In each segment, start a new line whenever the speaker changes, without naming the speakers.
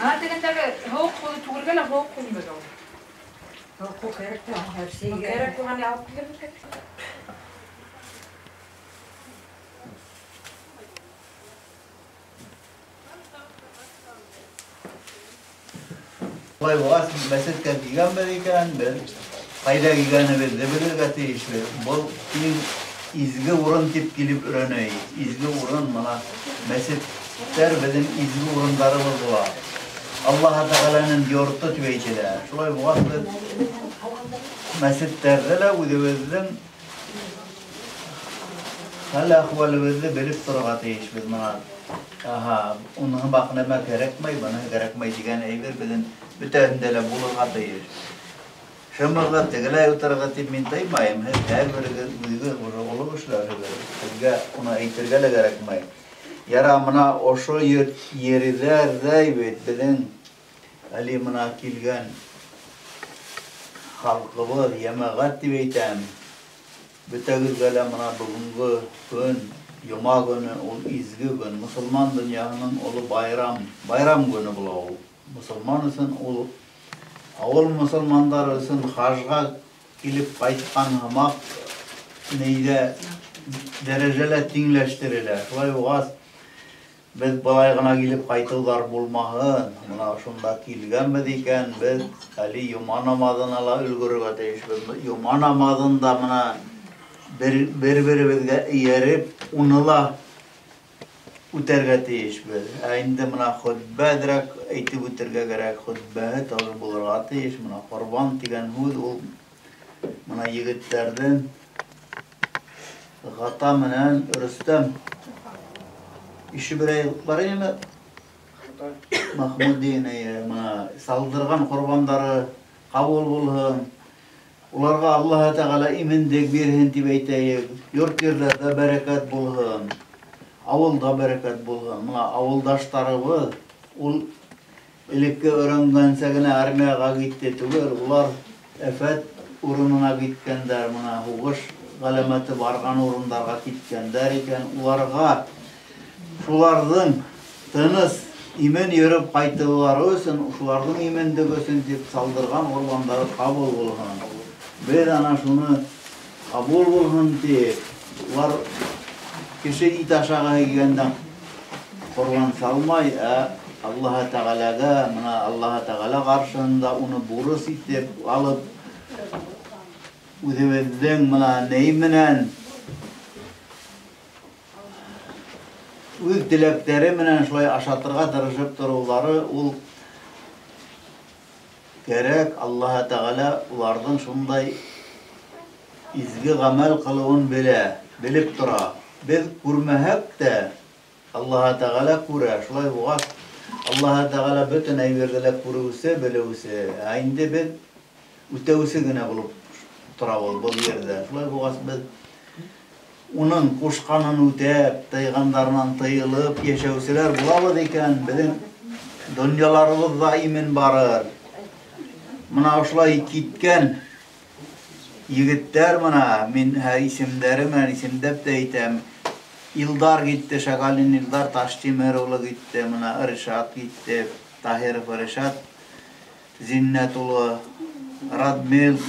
Ана тегендәге һыуыҡ һыуҙы түгергә лә һыуыҡ һыу нимәгә ул?
Һыуыҡ һыу кәрәк тә, һәр шейгә.
Кәрәк булғанны алып килербеҙ.
Улай булғас, мәсеткә килгәнбеҙ икән, беҙ ҡайҙа килгәнебеҙҙе белергә тейешле. Был иң изге урын тип килеп өйрәнәйек. Изге урын, мына мәсеттәр беҙҙең изге урындарыбыҙ була. Аллаһ Тәғәләнең йорто тип әйтелә. Шулай булғас, беҙ мәсеттәрҙе лә үҙебеҙҙең хәл-әхүәлебеҙҙе белеп торорға тейешбеҙ. Мына, аһа, уныһы баҡ нәмә кәрәкмәй, быныһы кәрәкмәй тигән әйбер беҙҙең бөтәһендә лә булырға тейеш. Шымығыҙ, тегеләй ултырығыҙ тип мин тыймайым. Һеҙ һәр берегеҙ үҙегеҙ уже оло кешеләрһегеҙ. Һеҙгә уны әйтергә лә кәрәкмәй. Яра, мына ошо ерҙәрҙәй бит беҙҙең әле мына килгән халҡыбыҙ, йәмәғәт тип әйтәм. Бөтәгеҙгә лә мына бөгөнгө көн, йома көнө, ул изге көн. Мосолман донъяһының оло байрам көнө була ул. Мосолман өсөн ул, ауыл мосолмандары өсөн хажға килеп ҡайтҡан һымаҡ нейҙә дәрәжәлә тиңләштерелә. Шулай булғас, беҙ былай ғына килеп ҡайтыуҙар булмаһын. Мына шунда килгәнбеҙ икән, беҙ әле йома намаҙына ла өлгөрөргә тейешбеҙ. Йома намаҙын да мына бер-беребеҙгә эйәреп, уны ла үтәргә тейешбеҙ. Ә инде мына хөтбә әҙерәк әйтеп үтергә кәрәк. Хөтбәһе тоже булырға тейеш. Мына ҡорбан тигән һүҙ ул мына егеттәрҙең Ғата менән Рөстәм ише берәй бар инеме? Махмудин, эйе, мына салдырған ҡорбандары ҡабул булһын. Уларға Аллаһ Тәғәлә именлек бирһен тип әйтәйек. Йорт ерҙәрҙә бәрәкәт булһын, ауылда бәрәкәт булһын. Мына ауылдаштарыбыҙ ул элекке өйрәнгәнсә генә армияға китте түгел, улар әфәт урынына киткәндәр, мына һуғыш ғәләмәте барған урындарға киткәндәр икән. Уларға шуларҙың тыныс имен йөрөп ҡайтыуҙары өсөн, шуларҙың именлеге өсөн тип салдырған ҡорбандары ҡабул булһын. Беҙ ана шуны ҡабул булһын тип, улар кеше ит ашағы килгәндә ҡорбан салмай, ә Аллаһ Тәғәләгә, мына Аллаһ Тәғәлә ҡаршыһында уны бурыс итеп алып, үҙебеҙҙең мына ней менән, үҙ теләктәре менән шулай ашатырға тырышып тороуҙары ул кәрәк. Аллаһ Тәғәлә уларҙың шундай изге ғәмәл ҡылыуын белә, белеп тора. Беҙ күрмәһәк тә Аллаһ Тәғәлә күрә. Шулай булғас, Аллаһ Тәғәлә бөтөн әйберҙе лә күреүсе, белеүсе. Ә инде беҙ үтәүсе генә булып торабыҙ был ерҙә. Шулай булғас, беҙ уның ҡушҡанын үтәп, тыйғандарынан тыйылып йәшәүселәр булабыҙ икән, беҙҙең донъяларыбыҙ ҙа имен барыр. Мына ошолай киткән егеттәр, мына мин исемдәре менән исемдәп тә әйтәм. Илдар китте, Шагалин Илдар Таштимер улы китте, мына Ришат китте, Таһиров Ришат Зиннәт улы, Радмил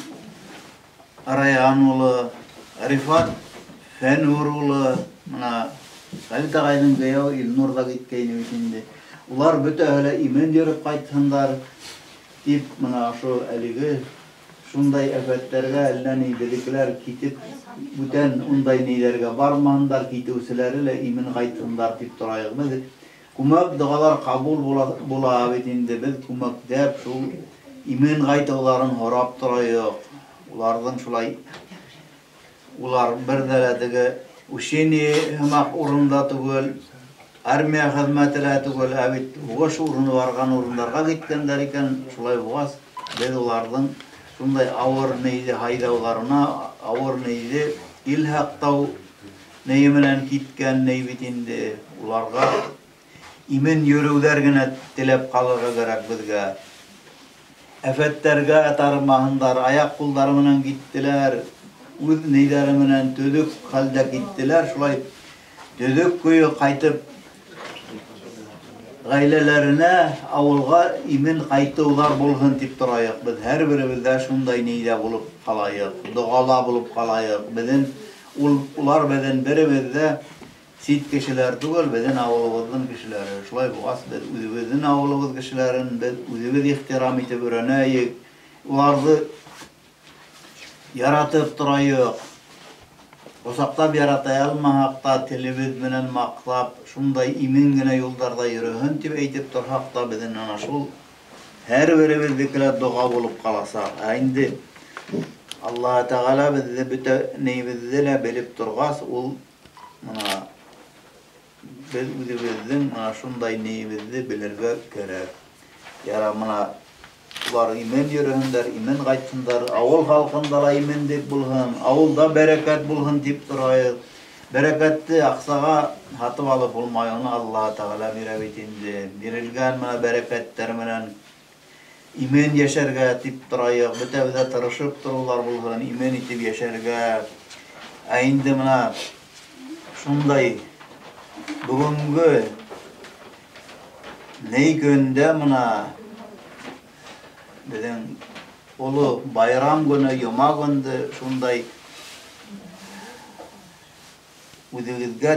Раян улы, Рифат Фәнүр улы, мына Хәлит ағайҙың кейәүе Илнур ҙа киткәйне бит инде. Улар бөтәһе лә имен йөрөп ҡайтһындар тип, мына ошо әлеге шундай әфәттәргә әллә ни беҙҙекеләр китеп бүтән ундай нейҙәргә бармаһындар, китеүселәре лә имен ҡайтһындар тип торайыҡ. Беҙ күмәк доғалар ҡабул була бит инде. Беҙ күмәктәп шул имен ҡайтыуҙарын һорап торайыҡ. Уларҙың шулай, улар бер ҙә лә теге учение һымаҡ урында түгел, армия хеҙмәте лә түгел, ә бит һуғыш урыны барған урындарға киткәндәр икән. Шулай булғас, беҙ уларҙың шундай ауыр нейҙе һайҙауҙарына, ауыр нейҙе ил һаҡтау нейе менән киткән ней бит инде. Уларға имен йөрөүҙәр генә теләп ҡалырға кәрәк беҙгә. Әфәттәргә тарымаһындар, аяҡ ҡулдары менән киттеләр, үҙ нейҙәре менән төҙөк хәлдә киттеләр. Шулай Төҙөк көйө ҡайтып ғаиләләренә, ауылға имен ҡайтыуҙар булһын тип торайыҡ. Беҙ һәр беребеҙ ҙә шундай ниҙә булып ҡалайыҡ, доғала булып ҡалайыҡ. Беҙҙең улар беҙҙең беребеҙ ҙә сит кешеләр түгел, беҙҙең ауылыбыҙҙың кешеләре. Шулай булғас, беҙ үҙебеҙҙең ауылыбыҙ кешеләрен беҙ үҙебеҙ ихтирам итеп өйрәнәйек, уларҙы яратып торайыҡ. Ҡосаҡлап ярата алмаһаҡ та, телебеҙ менән маҡтап, шундай имен генә юлдарҙа йөрөһөн тип әйтеп торһаҡ та, беҙҙең ана шул һәр беребеҙҙеке лә доға булып ҡаласаҡ. Ә инде Аллаһ Тәғәлә беҙҙе бөтә нейебеҙҙе лә белеп торғас, ул мына беҙ үҙебеҙҙең мына шундай нейебеҙҙе белергә кәрәк. Яра мына улар имен йөрөһөндәр, имен ҡайтһындар, ауыл халҡында ла именлек булһын, ауылда бәрәкәт булһын тип торайыҡ. Бәрәкәтте аҡсаға һатып алып булмай, уны Аллаһ Тәғәлә бирә бит инде. Бирелгән мына бәрәкәттәр менән имен йәшәргә тип торайыҡ, бөтәбеҙ ҙә тырышып тороулар булһын, имен итеп йәшәргә. Ә инде мына шундай бөгөнгө ней көндә мына беҙҙең оло байрам көнө, йома көндө шундай үҙегеҙгә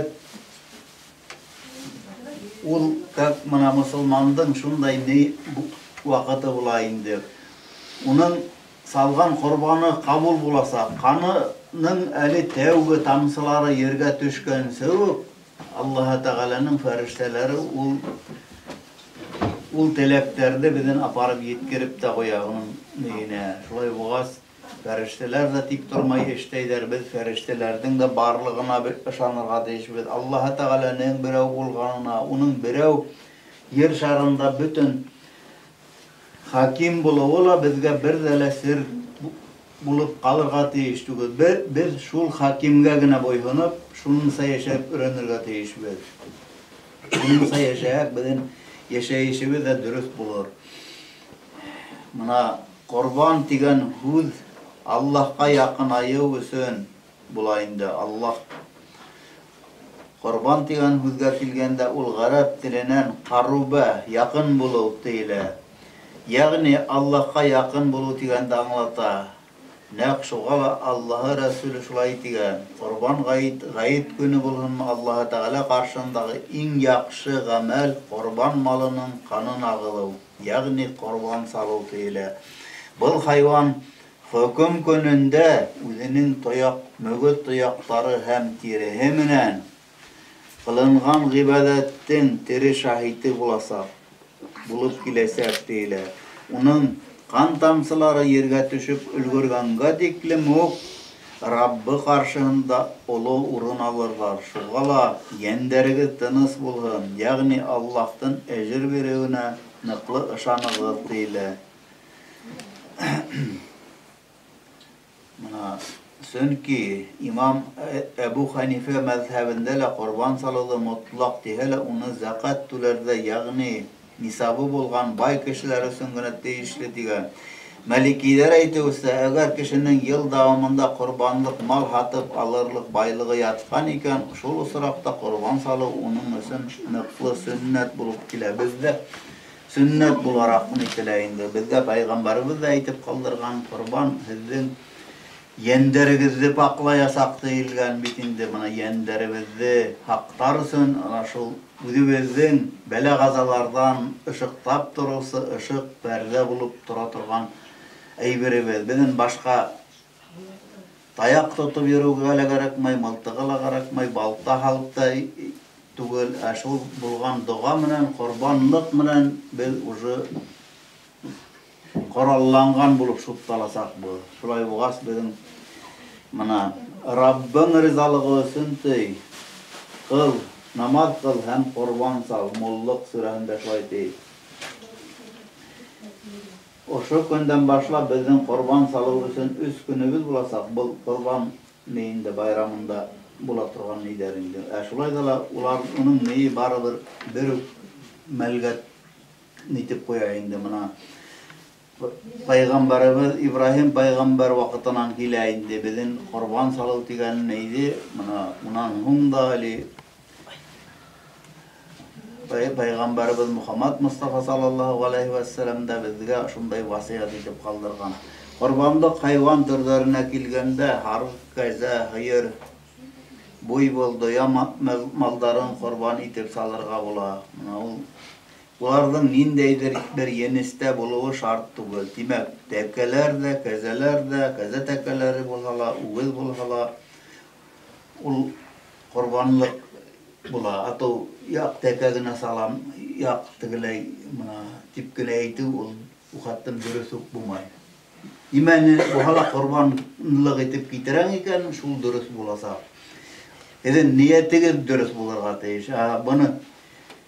ул как мына мосолмандың шундай ни ваҡыты була инде. Уның салған ҡорбаны ҡабул буласаҡ. Ҡанының әле тәүге тамсылары ергә төшкәнсе үк Аллаһ Тәғәләнең фәрештәләре ул теләктәрҙе беҙҙең апарып еткереп тә ҡуя уның нейенә. Шулай булғас, фәрештәләр ҙә тик тормай эшләйҙәр. Беҙ фәрештәләрҙең дә барлығына ышанырға тейешбеҙ. Аллаһ Тәғәләнең берәү булғанына, уның берәү ер шарында бөтөн хаким булыуы ла беҙгә бер ҙә лә сер булып ҡалырға тейеш түгел. Беҙ шул хакимгә генә буйһоноп, шуныңса йәшәп өйрәнергә тейешбеҙ. Шуныңса йәшәһәк, беҙҙең йәшәйешебеҙ ҙә дөрөҫ булыр. Мына ҡорбан тигән һүҙ Аллаһҡа яҡынайыу өсөн була инде. Аллаһ ҡорбан тигән һүҙгә килгәндә ул ғәрәп теленән ҡарубә, яҡын булыу тейелә. Йәғни Аллаһҡа яҡын булыу тигәнде аңлата. Нәҡ шуға ла Аллаһы Рәсүле шулай тигән. Ҡорбан ғәйет көнө булһынмы, Аллаһы Тәғәлә ҡаршындағы иң яҡшы ғәмәл ҡорбан малының ҡанын ағылыу, йәғни ҡорбан салыу тейелә. Был хайуан хөкөм көнөндә үҙенең мөгөҙ тояҡтары һәм тиреһе менән ҡылынған ғибәҙәттең тере шаһиты буласаҡ, булып киләсәк тейелә. Уның ҡан тамсылары ергә төшөп өлгөргәнгә тиклем үк Раббы ҡаршыһында оло урын алырҙар. Шуға ла йәндәрегеҙ тыныс булһын, йәғни Аллаһтың әжер биреүенә ныҡлы ышанығыҙ тейелә. Мына сөнки имам Әбү Хәнифә мәҙһәбендә лә ҡорбан салыуҙы мотлаҡ тиһә лә, уны зәкәт түләрҙә, йәғни нисабы булған бай кешеләр өсөн генә тейешле тигән. Мәликиҙәр әйтеүсә, әгәр кешенең йыл дауамында ҡорбанлыҡ мал һатып алырлыҡ байлығы ятҡан икән, шул осраҡта ҡорбан салыу уның өсөн ныҡлы сөннәт булып килә. Беҙҙә сөннәт булараҡ әйтелә инде. Беҙгә пайғамбарыбыҙ ҙа әйтеп ҡалдырған, ҡорбан һеҙҙең йәндәрегеҙҙе паҡлаясаҡ тейелгән бит инде. Бына йәндәребеҙҙе һаҡтар өсөн ана шул үҙебеҙҙең бәлә-ҡазаларҙан ышыҡлап тороусы ышыҡ пәрҙә булып тора торған әйберебеҙ. Беҙҙең башҡа таяҡ тотоп йөрөүгә лә кәрәкмәй, мылтығы ла кәрәкмәй, балта һалып та түгел. Ә шул булған доға менән, ҡорбанлыҡ менән беҙ уже ҡоралланған булып шутталасаҡбыҙ. Шулай булғас, беҙҙең мына Раббың ризалығы өсөн тей, ҡыл, намаҙ ҡыл һәм ҡорбан сал. Муллыҡ сүрәһендә шулай тей. Ошо көндән башлап беҙҙең ҡорбан салыу өсөн 3 көнөбөҙ буласаҡ. Был ҡорбан нейендә, байрамында була торған нейҙәр инде. Ә шулай ҙа ла улар уның нейе барыбер бер үк мәлгә нитеп ҡуя инде. Мына Пайғамбарыбыҙ Ибраһим пайғамбар ваҡытынан килә инде беҙҙең ҡорбан салыу тигән нейҙе. Мына унан һуң да әле Пәйғәмбәребеҙ Мөхәммәд Мостафа саллаллаһу ғәләйһи вәссәләм дә беҙгә шундай васыят итеп ҡалдырған. Ҡорбанлыҡ хайуан төрҙәренә килгәндә, һарыҡ, кәзә, һыйыр, буйвол, дөйә малдарын ҡорбан итеп салырға була. Бына ул уларҙың ниндәйҙер бер енестә булыуы шарт түгел. Тимәк, тәкәләр ҙә, кәзәләр ҙә, кәзә тәкәләре булһа ла, үгеҙ булһа ла, ул ҡорбанлыҡ була. Атыу яҡ тәкә генә салам, яҡ тегеләй бына тип кенә әйтеү ул ухаттың дөрөҫ үк булмай. Нимәне булһа ла ҡорбанлыҡ итеп китерәң икән, шул дөрөҫ буласаҡ. Һеҙҙең ниәтегеҙ дөрөҫ булырға тейеш. Быны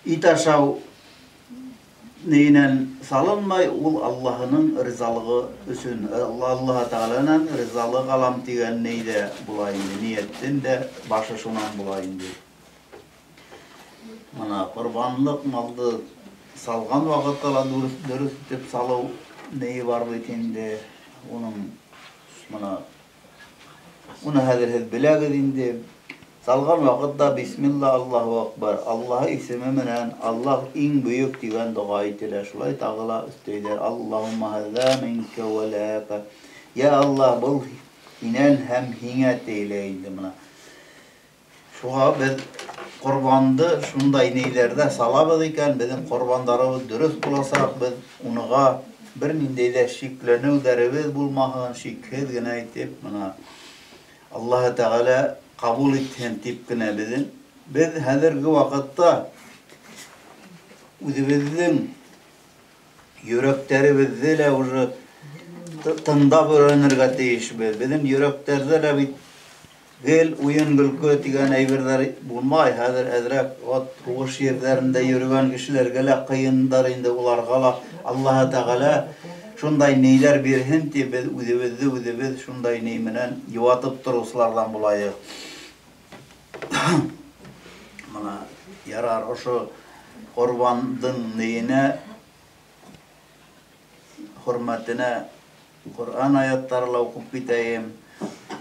ит ашау нейенән салынмай, ул Аллаһының ризалығы өсөн, Аллаһ Тәғәләнән ризалыҡ алам тигән нейҙә була инде, ниәттең дә башы шунан була инде. Мына ҡорбанлыҡ малды салған ваҡытта ла дөрөҫ итеп салыу нейе бар бит инде. Уның мына уны хәҙер һеҙ беләгеҙ инде. Салған ваҡытта бисмилла Аллаһу акбар, Аллаһ исеме менән Аллаһ иң бөйөк тигән доға әйтелә. Шулай тағы ла өҫтәйҙәр: Аллаһумма һәҙә минкә вә ләкә. Йә Аллаһ, был һинән һәм һиңә тейелә инде мына. Шуға беҙ ҡорбанды шундай нейҙәрҙә салабыҙ икән, беҙҙең ҡорбандарыбыҙ дөрөҫ буласаҡ, беҙ уныға бер ниндәй ҙә шикләнеүҙәребеҙ булмаһын, шикһеҙ генә әйтеп, мына Аллаһ Тәғәлә ҡабул итһен тип кенә беҙ хәҙерге ваҡытта үҙебеҙҙең йөрәктәребеҙҙе лә уже тыңдап өйрәнергә тейешбеҙ. Беҙҙең йөрәктәрҙә лә бит гел уйын-көлкө тигән әйберҙәр булмай. Хәҙер әҙерәк һуғыш ерҙәрендә йөрөгән кешеләргә лә ҡыйындар инде, уларға ла Аллаһ Тәғәлә шундай нейҙәр бирһен тип беҙ үҙебеҙҙе үҙебеҙ шундай ней менән йыуатып тороусыларҙан булайыҡ. Мына ярар ошо ҡорбандың нейенә, хөрмәтенә Ҡөрьән аяттары ла уҡып китәйем.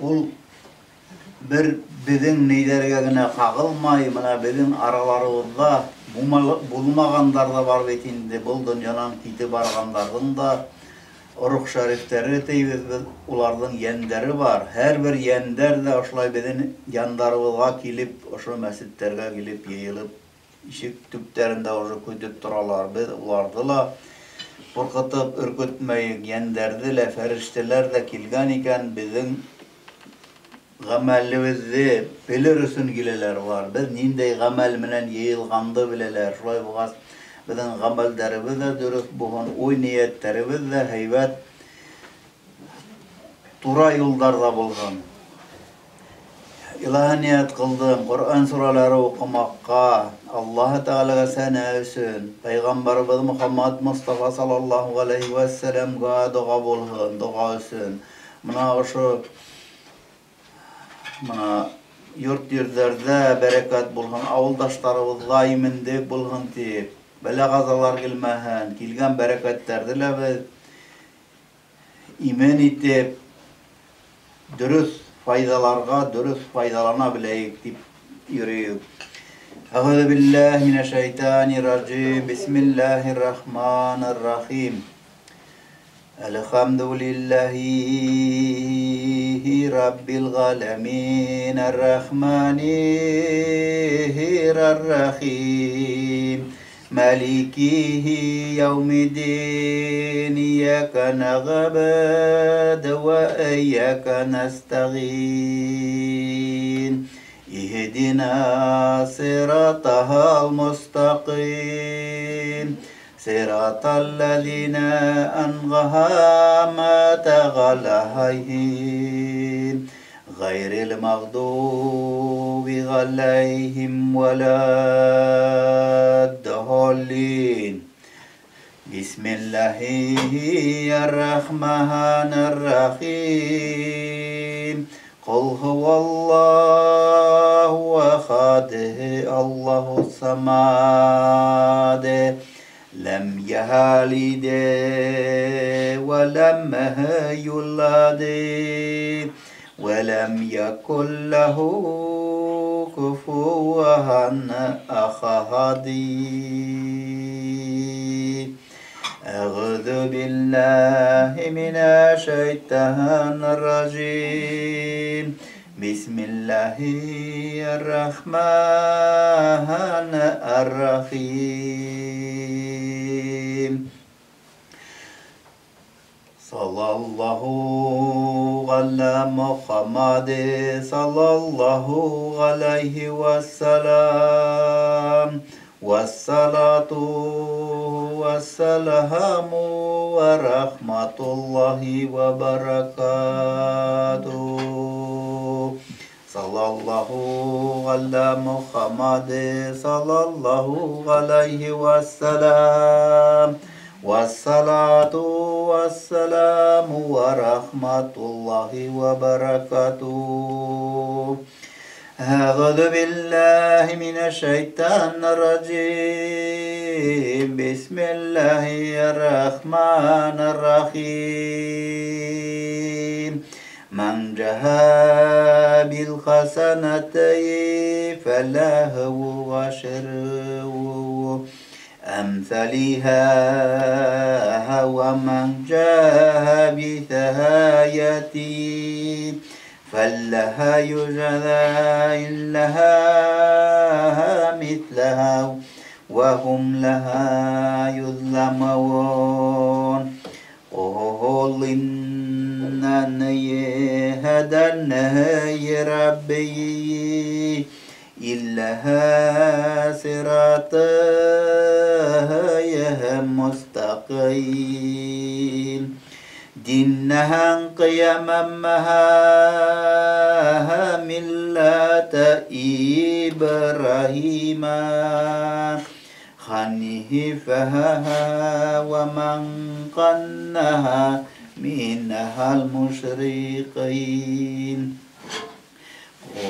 Ул бер беҙҙең нейҙәргә генә ҡағылмай, мына беҙҙең араларыбыҙҙа булмағандар ҙа бар бит инде, был донъянан китеп барғандарҙың да рух шәрифтәре тейбеҙ беҙ, уларҙың йәндәре бар. Һәр бер йәндәр ҙә ошолай беҙҙең яндарыбыҙға килеп, ошо мәсеттәргә килеп йыйылып, ишек төптәрендә уже көтөп торалар. Беҙ уларҙы ла ҡурҡытып өркөтмәйек, йәндәрҙе лә, фәрештәләр ҙә килгән икән, беҙҙең ғәмәлебеҙҙе белер өсөн киләләр улар. Беҙ ниндәй ғәмәл менән йыйылғанды беләләр. Шулай булғас, беҙҙең ғәмәлдәребеҙ ҙә дөрөҫ булһын, уй-ниәттәребеҙ ҙә һәйбәт, тура юлдарҙа булһын. Илаһи ниәт ҡылдым, Ҡөрьән сүрәләре уҡымаҡҡа, Аллаһ Тәғәләгә сәнә өсөн, Пәйғәмбәребеҙ Мөхәммәд Мостафа саллаллаһу ғәләйһи вәссәләмгә доға булһын, доға өсөн. Мына ошо мына йорт ерҙәрҙә бәрәкәт булһын, ауылдаштарыбыҙға именлек булһын тип, бәлә-ҡазалар килмәһен, килгән бәрәкәттәрҙе лә беҙ имен итеп, дөрөҫ файҙаларға, дөрөҫ файҙалана беләйек тип йөрөйөк. Әғүҙү билләһи минәш шайтанир ражим. Бисмиллаһир рахманир рахим. Әлхәмдүлилләһи раббил ғәләмин ар-рахманир рахим. Малики яумиддин. Иyyaka na'budu wa iyyaka nasta'in. Иһдина сиратал мустақим. Сиратал лазина ан'амта алайхим ғайрил мағдуби алайхим валад-даллин. Бисмиллаһир-рахманир-рахим. Ҡул һуаллаһу ахад, Аллаһус самад. Ләм ялид ва ләм юлад ва ләм якул лаху كفوا أحد. أعوذ بالله من الشيطان الرجيم. بسم الله الرحمن الرحيم. صلى الله على محمد صلى الله عليه وسلم. والصلاة والسلام ورحمة الله وبركاته. صلى الله على محمد صلى الله عليه وسلم. والصلاة والسلام ورحمة الله وبركاته. أعوذ بالله من الشيطان الرجيم. بسم الله الرحمن الرحيم. من جاء بالحسنة فله عشر أمثالها ومن جاء بسيئة فلها يجزى إلا مثلها وهم لها يظلمون. قل إنني هداني ربي إلى صراط مستقيم دينها قيما ملة إبراهيم حنيفا ومن قنها منها المشرقين.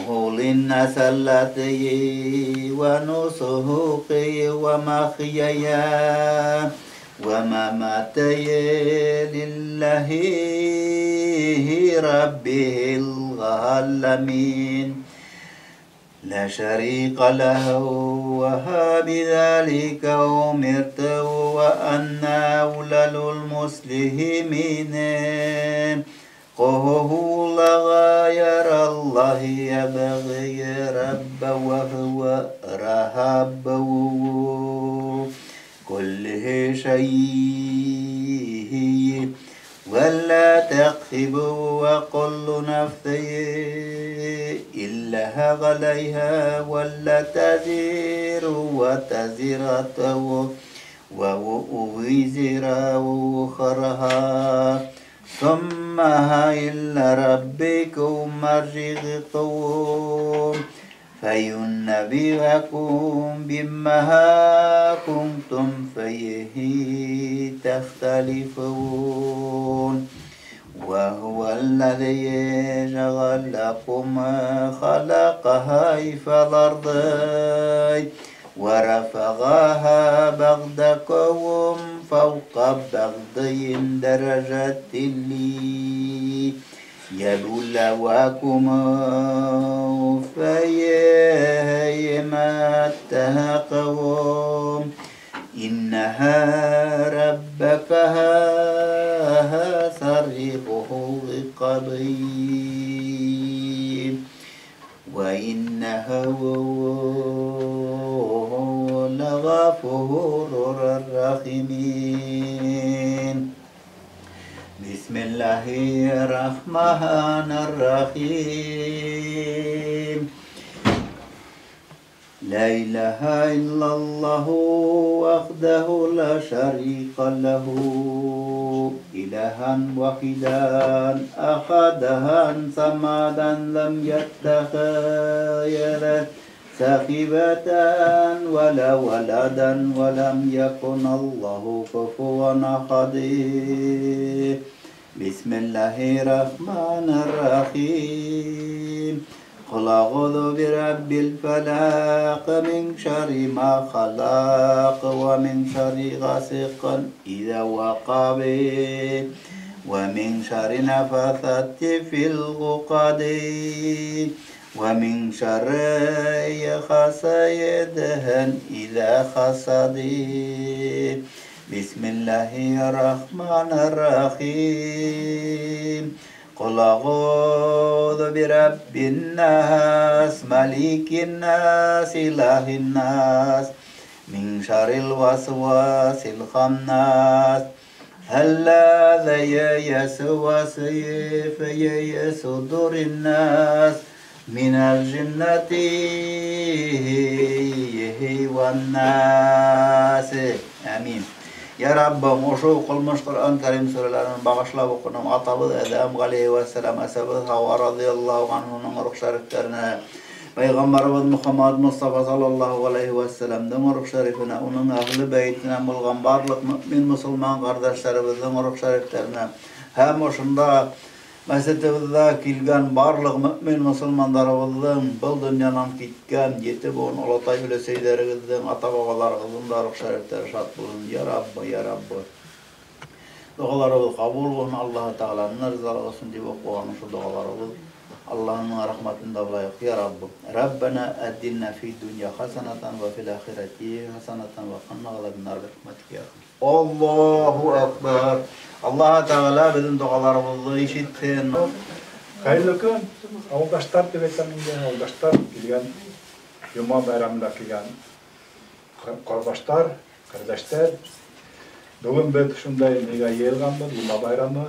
قل إن صلاتي ونسكي ومحياي ومماتي لله رب العالمين لا شريك له وبذلك أمرت وأنا أول المسلمين. قل غير الله يبغي ربا وهو رب كل شيء ولا تقف وكل نفس إلا عليها ولا تزر وتزرة ووزر أخرى ثم إلى ربكم مرجعكم فينبئكم بما كنتم فيه تختلفون. وهو الذي جعل لكم خلقها في الأرض ورفعها بعضكم فوق بعض درجات ليبلوكم فيما اتقوا. إنها ربك سريع العقاب وإنه لغفور رحيم. بسم الله الرحمن الرحيم. لا إله إلا الله وحده لا شريك له إلها واحدا أحدا صمدا لم يتخذ صاحبة ولا ولدا ولم يكن الله كفوا أحد. بسم الله الرحمن الرحيم. قل أعوذ برب الفلق من شر ما خلق ومن شر غاسق إذا وقب ومن شر نفاثات في العقد Ve min şerri hasidin iza hasadi. Bismillahirrahmanirrahim. Qul a'udhu bi rabbin nas, malikin nas, ilahin nas, min syarril waswasil khannas, alladzi yaswasu fi sudurin nas, minal jinnati wan nas. Amin. Ya Rabbim, ошо укылмыш Ҡөрьән Кәрим сүрәләрен бағышлап уҡыным атабыҙ Әҙәм ғәләйһи вәссәләм, әсәбеҙ Һауа радиаллаһу анһуның рух шәрифтәренә, Пәйғәмбәребеҙ Мөхәммәд Мостафа саллаллаһу ғәләйһи вәссәләмдең рух шәрифенә, уның әһле бәйтенән булған барлыҡ мөмин мосолман ҡәрҙәштәребеҙҙең рух шәрифтәренә һәм ошонда мәсетебеҙҙә килгән барлыҡ мөмин мосолмандарыбыҙҙың был донъянан киткән ете быуын олатай өләсәйҙәрегеҙҙең, ата-бабаларығыҙҙың да рух шәрифтәре шат булһын. Я Раббы, я Раббы. Доғаларыбыҙ ҡабул булһын, Аллаһы Тәғәләнең ризалығы өсөн тип уҡыған ошо доғаларыбыҙ Аллаһының рәхмәтендә булайыҡ. Я Раббы. Раббана атина фид дунья хасанатан ва фил ахирати хасанатан ва қина азабан-нар бирахматика я Рабб. Аллаһу акбар. Аллаһы Тәғәлә беҙҙең доғаларыбыҙҙы ишетһен.
Хәйерле көн, ауылдаштар тип әйтәм инде, ауылдаштар килгән, йома байрамында килгән ҡарҙаштар, ҡәрҙәштәр. Бөгөн беҙ шундай нигә йыйылғанбыҙ, йома байрамы,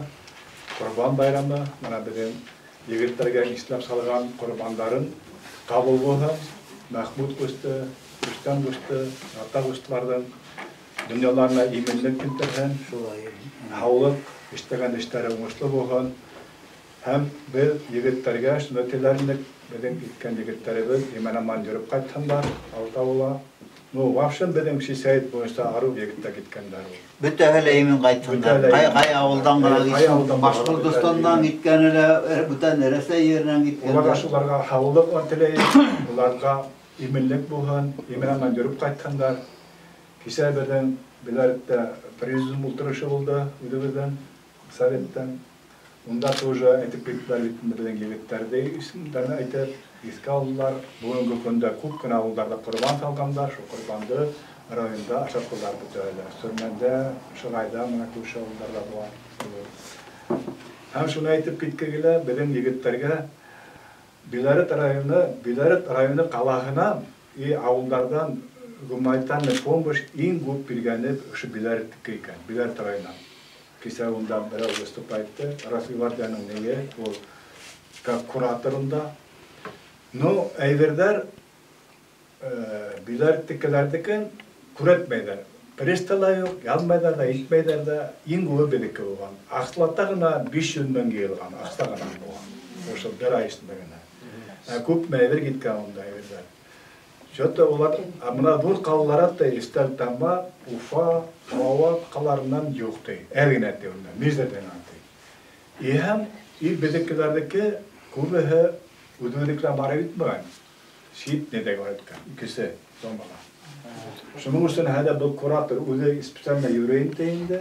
ҡорбан байрамы. Мына беҙҙең егеттәргә ислам салған ҡорбандарын ҡабул булһын. Мәхмүт ҡусты, Рөстәм ҡусты, ата ҡустыларҙың донъяларына именлек килтерһен.
Шулай.
Һаулыҡ, эшләгән эштәре уңышлы булһын. Һәм беҙ егеттәргә шуны теләр инек, беҙҙең киткән егеттәребеҙ имен-аман йөрөп ҡайтһындар, алтаула. Ну, вообще беҙҙең Шисәйет буйынса арыу егеттәр киткәндәр ул.
Бөтәһе лә имен ҡайтһындар.
Бөтәһе лә
Ҡай,
имен.
ҡай ауылдан ғына
Ҡай
китһен,
ауылдан
Башҡортостандан
ғына.
киткәне лә, бүтән Рәсәй еренән киткәндәр.
Уларға шуларға һаулыҡ теләйек, уларға именлек булһын, имен-аман йөрөп ҡайтһындар. Кисә беҙҙең Беләреттә президиум ултырышы булды үҙебеҙҙең советтан. Унда тоже әйтеп киттеләр бит инде беҙҙең егеттәрҙе исемдәрен әйтеп, иҫкә алдылар. Бөгөнгө көндә күп кенә ауылдарҙа ҡорбан салғандар, шул ҡорбанды районда ашатҡылар бөтәләр. Сөрмәндә, Шығайҙа, мына күрше ауылдарҙа була. Һәм шуны әйтеп китке килә, беҙҙең егеттәргә Биләрет районы ҡалаһынан и ауылдарҙан гуманитарный помощь иң күп биргәне ошо Биләреттеке икән, Биләрет районынан. Кисә унда берәү выступать итте, Росгвардияның неге, ул как кураторында. Но әйберҙәр, Биләреттекеләрҙекен күрәтмәйҙәр. Пресста ла юҡ, яҙмайҙар ҙа, итмәйҙәр ҙә, иң күбе беҙҙеке булған. Аҡсалата ғына 500 мең йыйылған, аҡса ғына булған. Ошо бер ай эсендә генә. Ә күпме әйбер киткән унда әйберҙәр. Что-то улар, а мына ҙур ҡалалар ата, Стәрлетамаҡ, Уфа, Салауат ҡалаларынан юҡ ти. Әҙ генә ти унда, Мирзәдән ти. И һәм и беҙҙекеләрҙеке күбеһе үҙебеҙҙекеләр барып етмәгән. Сит нидәге барып еткән, икесе зонаға. Шуның өсөн хәҙер был куратор үҙе специально йөрөй инде инде.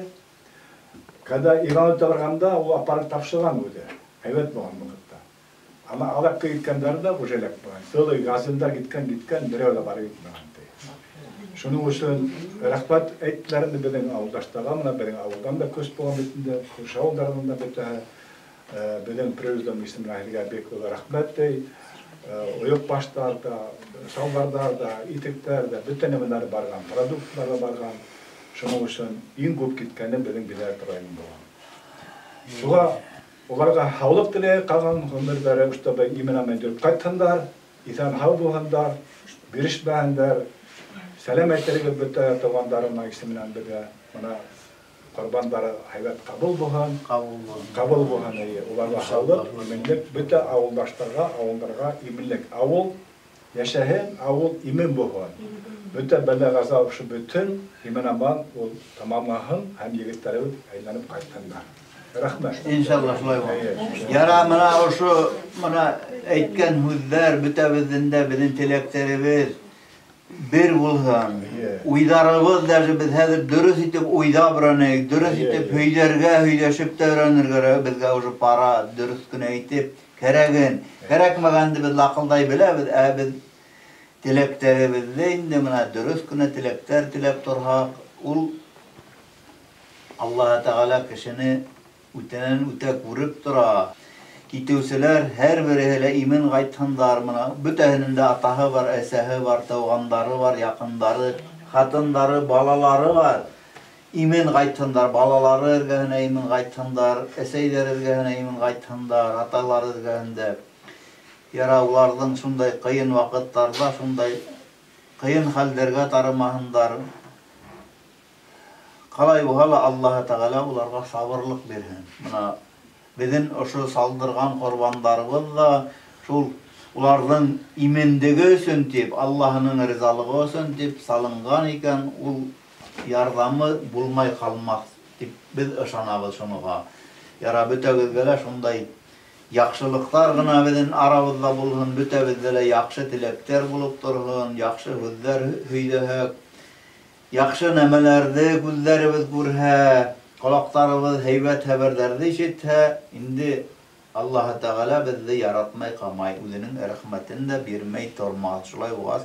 Когда Иван үтә барғанда, ул аппарат тапшырған үҙе. Һәйбәт булған ваҡытта. Ана алап киткәндәр ҙә уже эләк булған. Целый газелдәр киткән, киткән, берәү ҙә барып етмәгән ти. Шуның өсөн рәхмәт әйттеләр инде беҙҙең ауылдаштарға, мына беҙҙең ауылдан да көс булған бит инде, күрше ауылдарҙан да бөтәһе. Беҙҙең президент исеменә һеҙгә бик ҙур рәхмәт ти. Ойоҡбаштар ҙа, салбарҙар ҙа, итектәр ҙә, бөтә нәмәләр барған, продуктлар ҙа барған. Шуның өсөн иң күп киткәне беҙҙең Биләрет районы булған. Шуға уларға һаулыҡ теләй, ҡалған ғүмерҙәре чтобы имен-аман йөрөп ҡайтһындар, иҫән-һау булһындар, бирешмәһендәр. Сәләм әйтерегеҙ бөтә туғандарына исеменән бергә. Мына ҡорбандары һәйбәт ҡабул булһын.
Ҡабул булһын.
Ҡабул булһын, эйе. Уларға һаулыҡ, именлек, бөтә ауылдаштарға, ауылдарға именлек. Ауыл йәшәһен, ауыл имен булһын. Бөтә бәлә-ҡаза ошо бөтөн имен-аман ул тамамлаһын һәм егеттәребеҙ әйләнеп ҡайтһындар. Рәхмәт.
Иншалла шулай булыр.
Эйе.
Яра, мына ошо, мына әйткән һүҙҙәр бөтәбеҙҙең дә беҙҙең теләктәребеҙ. Бер булһын. Уйҙарыбыҙ даже беҙ хәҙер дөрөҫ итеп уйҙап өйрәнәйек, дөрөҫ итеп һөйләргә, һөйләшеп тә өйрәнергә беҙгә уже пора, дөрөҫ кенә итеп, кәрәген, кәрәкмәгәнде беҙ лаҡылдай беләбеҙ, ә беҙ теләктәребеҙҙе инде мына дөрөҫ кенә теләктәр теләп торһаҡ, ул Аллаһы Тәғәлә кешене үтәнән үтә күреп тора. Китеүселәр һәр береһе лә имен ҡайтһындар, мына бөтәһенең дә атаһы бар, әсәһе бар, тыуғандары бар, яҡындары, ҡатындары, балалары бар. Имен ҡайтһындар, балалары эргәһенә имен ҡайтһындар, әсәйҙәр эргәһенә имен ҡайтһындар, аталары эргәһендә. Яра уларҙың шундай ҡыйын ваҡыттарҙа, шундай ҡыйын хәлдәргә тарымаһындар. Ҡалай булһа ла Аллаһы Тәғәлә уларға сабырлыҡ бирһен. Мына беҙҙең ошо салдырған ҡорбандарыбыҙ ҙа шул уларҙың именлеге өсөн тип, Аллаһының ризалығы өсөн тип салынған икән, ул ярҙамы булмай ҡалмаҫ тип беҙ ышанабыҙ шуныға. Яра бөтәгеҙгә лә шундай яҡшылыҡтар ғына беҙҙең арабыҙҙа булһын, бөтәбеҙҙә лә яҡшы теләктәр булып торһон, яҡшы һүҙҙәр һөйләһәк, яҡшы нәмәләрҙе күҙҙәребеҙ күрһә, ҡолаҡтарыбыҙ һәйбәт хәбәрҙәрҙе ишетһә, инде Аллаһы Тәғәлә беҙҙе яратмай ҡалмай, үҙенең рәхмәтен дә бирмәй тормаҫ. Шулай булғас,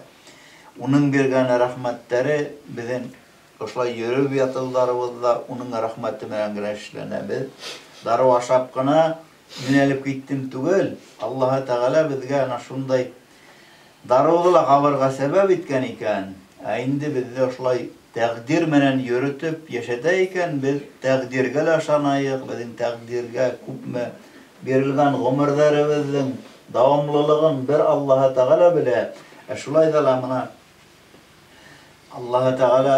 уның биргән рәхмәттәре беҙҙең ошолай йөрөп ятыуҙарыбыҙҙа уның рәхмәте менән генә эшләнә. Беҙ дарыу ашап ҡына йүнәлеп киттем түгел, Аллаһы Тәғәлә беҙгә ана шундай дарыуҙы ла ҡабырға сәбәп иткән икән, ә инде беҙҙе ошолай тәҡдир менән йөрөтөп йәшәтә икән, беҙ тәҡдиргә лә ышанайыҡ, беҙҙең тәҡдиргә күпме бирелгән ғүмерҙәребеҙҙең дауамлылығын бер Аллаһы Тәғәлә белә. Ә шулай ҙа ла мына Аллаһы Тәғәлә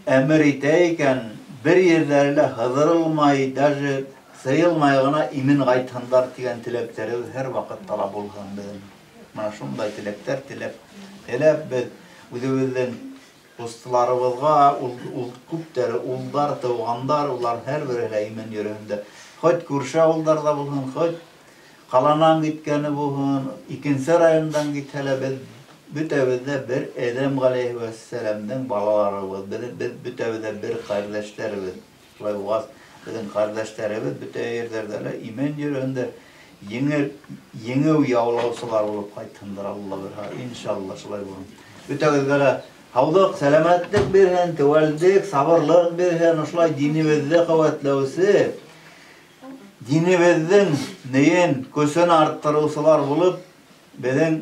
әмер итә икән, бер ерҙәре лә һыҙырылмай, даже сыйылмай ғына имен ҡайтһындар тигән теләктәребеҙ һәр ваҡытта ла булһын беҙҙең. Мына шундай теләктәр теләп беҙ үҙебеҙҙең ҡустыларыбыҙға, ул күптәре улдар, тыуғандар, улар һәр береһе лә имен йөрөһөндә. Хоть күрше ауылдарҙа булһын, хоть ҡаланан киткәне булһын, икенсе райондан китһә лә, беҙ бөтәбеҙ ҙә бер Әҙәм ғәләйһи вәссәләмдең балаларыбыҙ, беҙ бөтәбеҙ ҙә бер ҡәрҙәштәребеҙ. Шулай булғас, беҙҙең ҡәрҙәштәребеҙ бөтә ерҙәрҙә лә имен йөрөһөндә, еңеү яулаусылар булып ҡайтһындар, Алла бирһә, иншалла шулай булһын. Бөтәгеҙгә лә һаулыҡ, сәләмәтлек бирһен, теүәллек, сабырлыҡ бирһен, ошолай динебеҙҙе ҡеүәтләүсе, динебеҙҙең нейен, көсөн арттырыусылар булып, беҙҙең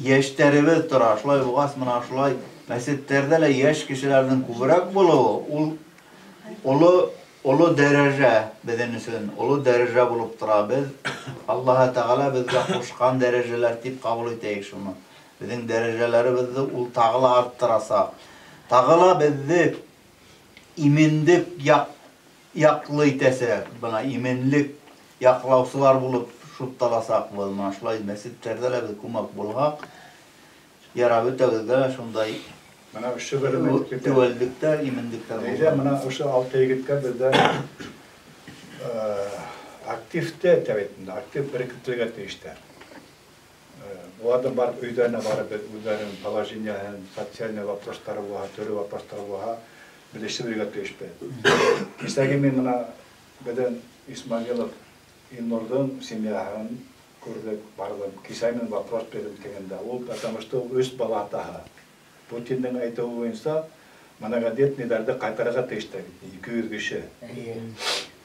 йәштәребеҙ тора. Шулай булғас, мына ошолай мәсеттәрҙә лә йәш кешеләрҙең күберәк булыуы, ул оло дәрәжә беҙҙең өсөн, оло дәрәжә булып тора. Беҙ Аллаһы Тәғәлә беҙгә ҡушҡан дәрәжәләр тип ҡабул итәйек шуны. Беҙҙең дәрәжәләребеҙҙе ул тағы ла арттырасаҡ. Тағы ла беҙҙе именлек яҡлы итәсәк. Бына именлек яҡлаусылар булып шутталасаҡбыҙ. Мына шулай мәсеттәрҙә лә беҙ күмәк булһаҡ, яра бөтәбеҙгә лә шундай
Мына ошо бер
теүәллектәр, именлектәр булһын.
Әйҙә, мына ошо алты егеткә беҙҙә активте тәбәтендә, актив берекетелгә тейештәр. Уларҙың барып өйҙәренә барып, беҙ үҙҙәренең положениеһын, социальный вопростары булһа, төрлө вопростары булһа, белешеп йөрөргә тейешбеҙ. Кисәге мин мына беҙҙең Исмагилов Илнурҙың семьяһын күрҙек, барҙым. Кисә мин вопрос бирҙем тигәндә, ул потому что ул өс бала атаһы. Путиндың әйтеүе буйынса многодетныйҙарҙы ҡайтарырға тейештәр бит, 200 кеше.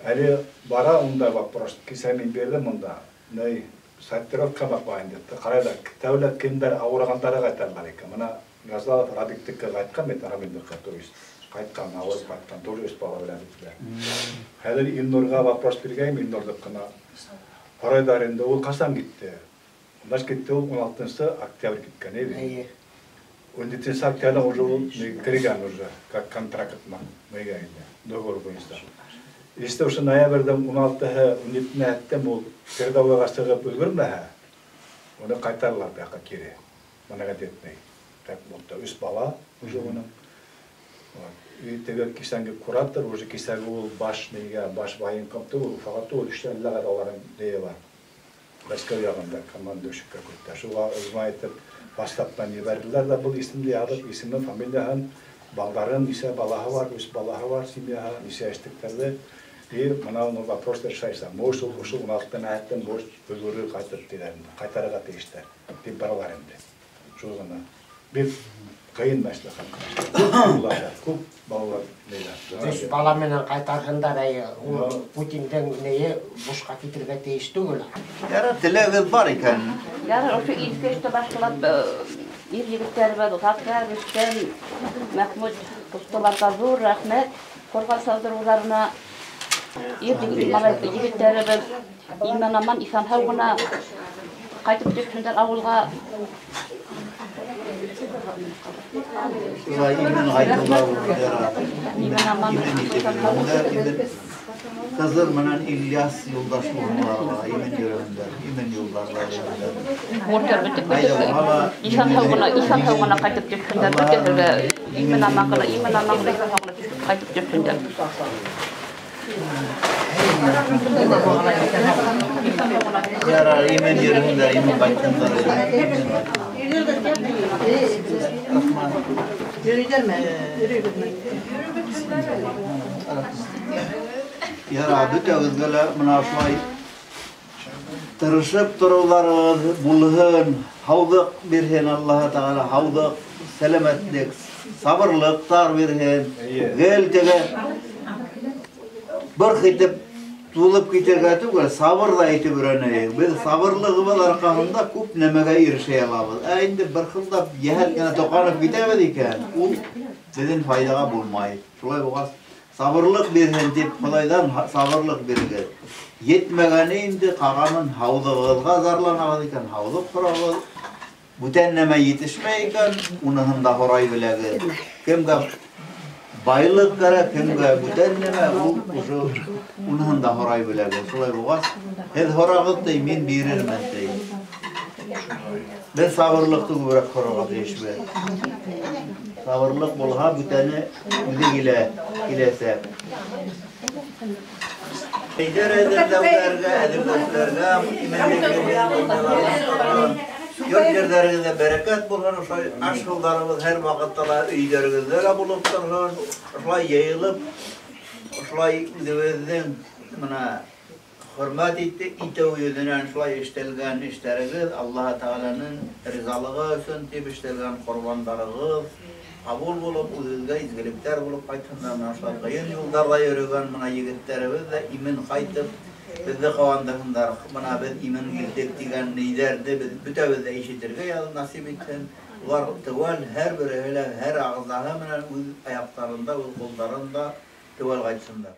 Әле бара унда вопрос, кисә мин бирҙем унда. Ней, сортировка баҡмайым тип. Ҡарайҙар, тәүлә кемдәр ауырығандары ҡайтаралар икән. Мына Газалов Радиктеке ҡайтҡан бит, Рамилдеке, то есть ҡайтҡан, ауырып ҡайтҡан, тоже өс бала белән бит. Хәҙер Илнурға вопрос биргәйем, Илнурҙыҡына. Ҡарайҙар инде, ул ҡасан китте? Унда китте ул 16 октябрь киткән, әйе? Ун етенсе октябрҙә уже ул кергән уже, как контракт мыйға инде, договор буйынса. Исте ошо ноябрҙең ун алтыһы, ун етенә әттем, ул передовойға сығып өлгөрмәһә, уны ҡайтаралар бияҡҡа кире. Многодетный. Так вот, өс бала уже уның. И теге кисәнге куратор, уже кисәге ул баш нигә, баш военком түгел, Уфаға түгел, өстән әллә ҡайҙа уларҙың нее бар. Мәскәү яғында командующий какой-то. Шуға звонить итеп, WhatsApp-тан ебәрҙеләр ҙә был исемде яҙып, исемен, фамилияһын, балдарын, нисә балаһы бар, өс балаһы бар, семьяһы, нисә йәшлектәрҙе. И мына уны вопрос решается. Может, ул ошо 16 мәһәттән может өлгөрөр ҡайтыр тиҙәр инде. Ҡайтарырға тейештәр тип баралар инде. Шул ғына. Бик ҡыйын мәсьәлә. Күп балалар ниләр.
Өс бала менән ҡайтарһындар, әй, ул Путиндың нее бушҡа китергә тейеш түгел.
Ярар, теләгегеҙ бар икән.
Ярар, ошо изге эште башлап, ир егеттәребеҙ, Ғәфәр, Рөстәм, Мәхмүт ҡустыларға ҙур рәхмәт ҡорбан салдырыуҙарына. Ир егеттәребеҙ имен-аман, иҫән-һау ғына ҡайтып төшһөндәр ауылға.
Шулай имен ҡайтыуҙар булыр.
Имен-аман,
имен. Хызыр менән Ильяс юлдаш булһынларға, имен йөрөһөндәр, имен юлдарҙа йөрөһөндәр.
Мортар бөтөп иҫән-һау ғына ҡайтып төшһөндәр, бөтәһе имен-аман ғына, имен-аман ғына, иҫән-һау ғына ҡайтып төшһөндәр.
Ярар, имен йөрөһөндәр, имен ҡайтһындар.
Йөрөйҙәрме? Йөрөйбөҙмө?
Ярар, бөтәгеҙгә лә мына шулай тырышып тороуҙарығыҙ булһын, һауҙыҡ бирһен Аллаһы Тәғәлә, һауҙыҡ, сәләмәтлек, сабырлыҡтар бирһен. Гел теге бырх итеп тулып китергә түгел, сабыр ҙа итеп өйрәнәйек. Беҙ сабырлығыбыҙ арҡаһында күп нәмәгә ирешә алабыҙ. Ә инде бырхылдап йәһәт кенә тоҡанып китәбеҙ икән, ул беҙҙең файҙаға булмай. Шулай булғас, сабырлыҡ бирһен тип Хоҙайҙан сабырлыҡ бирегеҙ. Етмәгәне инде ҡағанын һауҙығыҙға зарланағыҙ икән, һауҙыҡ һорағыҙ. Бүтән нәмә етешмәй икән, уныһын да һорай беләгеҙ. Кемгә байлыҡ кәрәк, кемгә бүтән нәмә, ул уже уныһын да һорай беләгеҙ. Шулай булғас, һеҙ һорағыҙ ти, мин бирермен ти. Беҙ сабырлыҡты күберәк һорарға тейешбеҙ. Сабырлыҡ булһа, бүтәне үҙе килә, киләсәк. Әйҙәр әҙерләүҙәргә, әҙерләүселәргә, именлек йорт ерҙәрегеҙҙә бәрәкәт булһын, ошолай аш-һыуҙарыбыҙ һәр ваҡытта ла өйҙәрегеҙҙә лә булып торһон, ошолай йыйылып, ошолай үҙебеҙҙең мына хөрмәт итеү йөҙөнән шулай эшләнгән эштәрегеҙ Аллаһы Тәғәләнең ризалығы өсөн тип эшләнгән ҡорбандарығыҙ ҡабул булып, үҙегеҙгә изгелектәр булып ҡайтһындар. Мына шулай ҡыйын юлдарҙа йөрөгән мына егеттәребеҙ ҙә имен ҡайтып, беҙҙе ҡыуандырһындар. Мына беҙ имен килдек тигән ниҙәрҙе беҙ бөтәбеҙ ҙә ишетергә насип итһен. Улар теүәл һәр береһе лә һәр ағыҙаһы менән үҙ аяҡтарында, үҙ ҡулдарында теүәл ҡайтһындар.